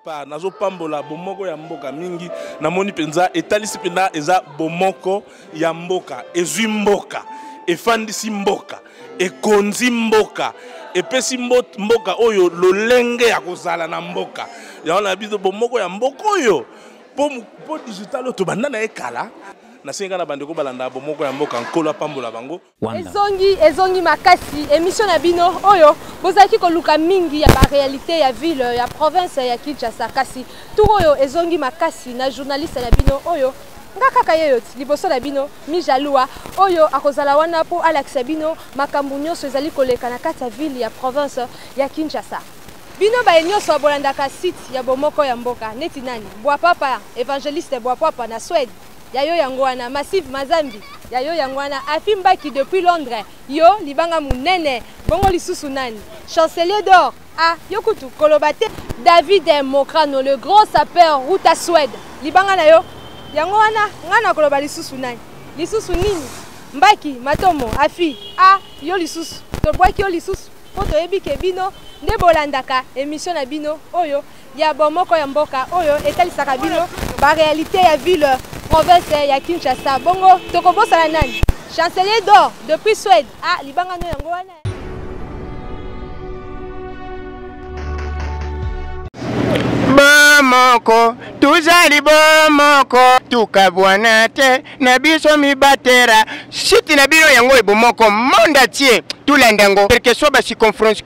part nazopambola bomoko ya mboka mingi. Namoni mpenza etalisi mpenza eza bomoko ya mboka, ezwi mboka, efandisi mboka, ekonzi mboka, epesi mboka oyo lolenge ya kozala na mboka. Yango na biso bomoko ya mboka oyo mpo digital oyo tobanda na ye kala. Nasengi kaka na bandeko balanda bomoko ya mboka, Nkolo apambola bango. Ezongi, ezongi makasi émission na bino oyo bozalaki koluka mingi ya ba réalité ya ville ya province ya Kinshasa. Kasi tour oyo ezongi makasi na journaliste na bino oyo nga kaka yeyo liboso na bino, Mijalua, oyo akozala wana mpo alakisa bino makambo nyonso ezali koleka na kati ya ville ya province ya Kinshasa. Bino baye nyonso bolandaka site ya bomoko ya mboka neti nani Bwapapa, évangéliste Bwapapa na Suède, ya yo yango wana, Massive Mazambi, ya yo yango wana, Afi Mbaki depuis Londres, yo libanga munene, bongo lisusu nani, Chancelier d'or, ah yo kutu koloba te, David Mokrano le grand sapeur ruta Suède, libanga na yo yango wana. Nga na koloba lisusu nani, lisusu nini, Mbaki Matomo Afi, ah yo lisusu tobwaki yo lisusu mpo toyebi ke bino nde bolandaka émission na bino oyo ya bomoko ya mboka oyo etalisaka bino ba réalité ya ville province ya Kinshasa. Bongo tokobosana nani, Chancelier d'or depuis Suède, ah libanga no yango wana. Bomoko, tozali bomoko, tukabwana te na biso mibatera site na bino yango ebomoko monde entier tulanda yango, quelque soit bacirconférence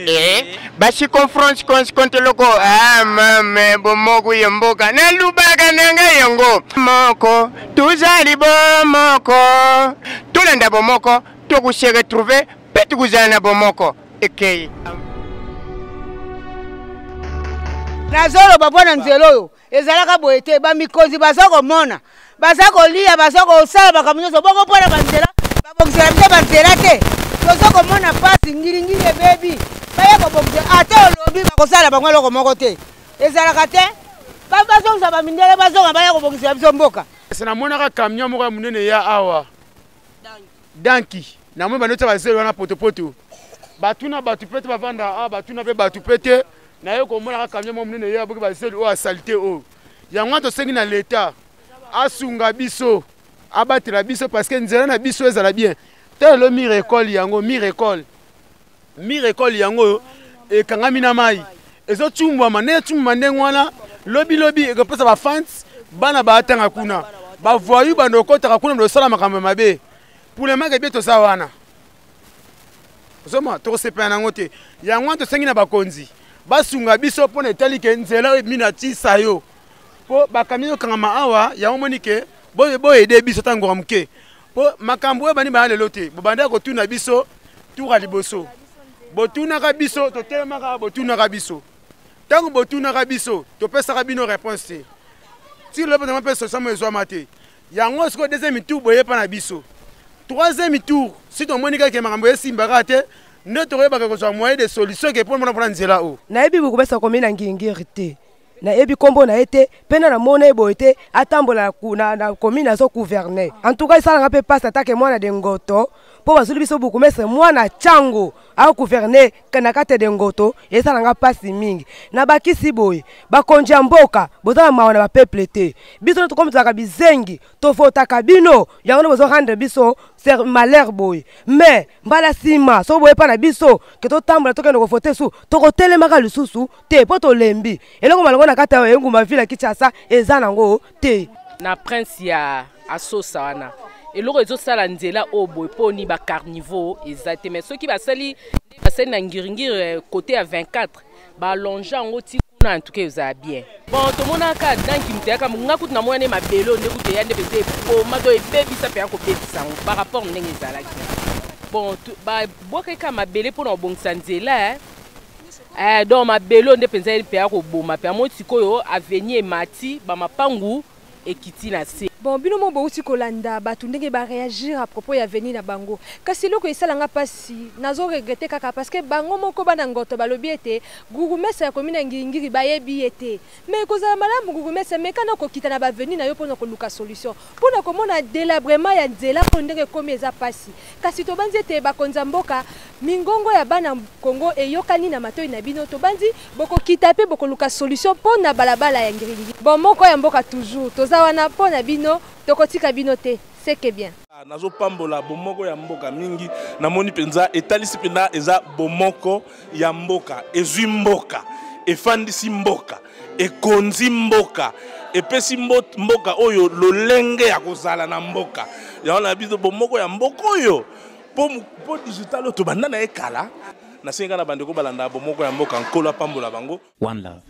eh, bacirconférence konteloko. Ah mame, bomoko ya mboka nalubaka na ngai yango moko, tozali bomoko, tolanda bomoko, tokose retrouver mpe tokozala na bomoko ekei. Nazoloba mpo na nzela oyo ezalaka boye te. Bamikonzi baza komona, baza kolia, baza kosala makambo nyonso bongo mpo na banzela babongisela biso banzela te. Toza komona mpasi, ngiringiri ebebi, baya kobongisa ata olobi bakosala bango eloko moko te. Ezalaka te, bazongisa bamindele, bazonga baya kobongisela biso mboka. Namonaka camion moko ya monene ya awa danki, namoni bandoti ya bazelo wana potopoto, batuna bato mpe te bavanda awa, batuna mpe bato mpe te. Naye komonaka camion moko monene ye aboki bazelo oyo asalite oyo. Yango wana tosengi na leta asunga biso, abatela biso, parce que nzela na biso ezala bien te. Lelo mire école yango, mire école, mire école yango oyo ekangami na mai, ezotumbwama ndenge etumbwama ndenge wana. Lobilobi ekopesa bafans, bana baatanga kuna, bavoyu bando okotaka kuna, bando osala makambo ya mabe. Pour le manque ebie toza wana, ozomona tokosepela nango te. Yango wana tosengi na bakonzi basunga biso mpo na etali ke nzela oyo ebimi na tisa yo mpo bakambi okangama awa. Yango moni ke boyede biso ata ngonga moke, mpo makambo oyo bani baya lelo te. Bobandaka kotuna biso tour ya liboso, botunaka biso, totelemaka, botunaka biso. Ntango botunaka biso, topesaka bino réponse te. Ti lelo mpenza mpe solution mo ezwama te. Yango sikoyo deuxième tour boyepa na biso, troisième tour si tomoni kaka makambo esimbaka te, nde tokoyebaka kozwa moyen de solution ke mpo mpona nzela oyo. Nayebi bokopesa komi na ngingiri te, nayebi nkombo na ye te, mpe na namona ye boye te. Atambola na commune, azo gouverne. En tout cas esalanga mpe mpasi atake mwana de Ngoto, mpo bazwili biso bourgmestre mwana Tshangu agouverne na kati de Ngoto. Esalanga mpasi mingi. Na bakisi boye, bakonzi ya mboka, boza na mawa na bapeuple te. Biso nde tokomi tozalaka bizengi, tovotaka bino, yango nde bozo rendre biso malheur boye. Mais mbala nsima soki boye mpa na biso ke totambola, tokende kovote su, tokotelemaka lisusu te, mpo tolembi. Eloko malongo na kati ya engumba ville ya Kinshasa eza nango te. Na prince ya asosa wana, eloko ezosala nzela oyo boye mponi bacarniveau eza te. Mais soki basali basali na Ngiringiri côté ya 24, balonge yango ti kuna, en tout cas ezala bien. Bon, tomonaka danki moto eyaka nga kutu namona nde mabele oyo nde kutu eya nde mpenza eboma to ebebisa mpe ya kobebisa yango par rapport ndenge ezalaki. Bon, babwakaki kaka mabele mpona kobongisa nzela. Donc mabele oyo nde mpenza mpe ya koboma mpe amoi. Sikoyo avenue emati, bamapangu ekiti na se. Bon, bino mo bouti kolanda bato ndenge ba réagir à propos ya venue na bango. Kasi eloko esalanga mpasi, nazo regretter kaka parce que bango moko bana Ngoto balobi ete bourgmestre ya commune ya Ngiri-Ngiri bayebi ye te. Mais ekozala malamu bourgmestre mekana kokita na baavenue na yo mpona koluka solution, mpona komona délabrement ya nzela oyo ndenge ekomi eza mpasi. Kasi tobanzi ete bakonzi ya mboka, mingongo ya bana Kongo eyokani na matoi na bino, tobanzi bokokita mpe bokoluka solution mpo na balabala ya Ngiri-Ngiri. Bon, moko ya mboka toujours toza wana mpo na bino, tokotika bino te. C'est que bien. Nazopambola bomoko ya mboka mingi. Namoni mpenza etalisi mpenza eza bomoko ya mboka, ezwi mboka, efandisi mboka, ekonzi mboka, epesi mboka oyo lolenge ya kozala na mboka. Yango na biso bomoko ya mboka oyo po digital oyo tobanda na ye kala. Nasengi kaka na bandeko balanda bomoko ya mboka, Nkolo apambola bango. One love.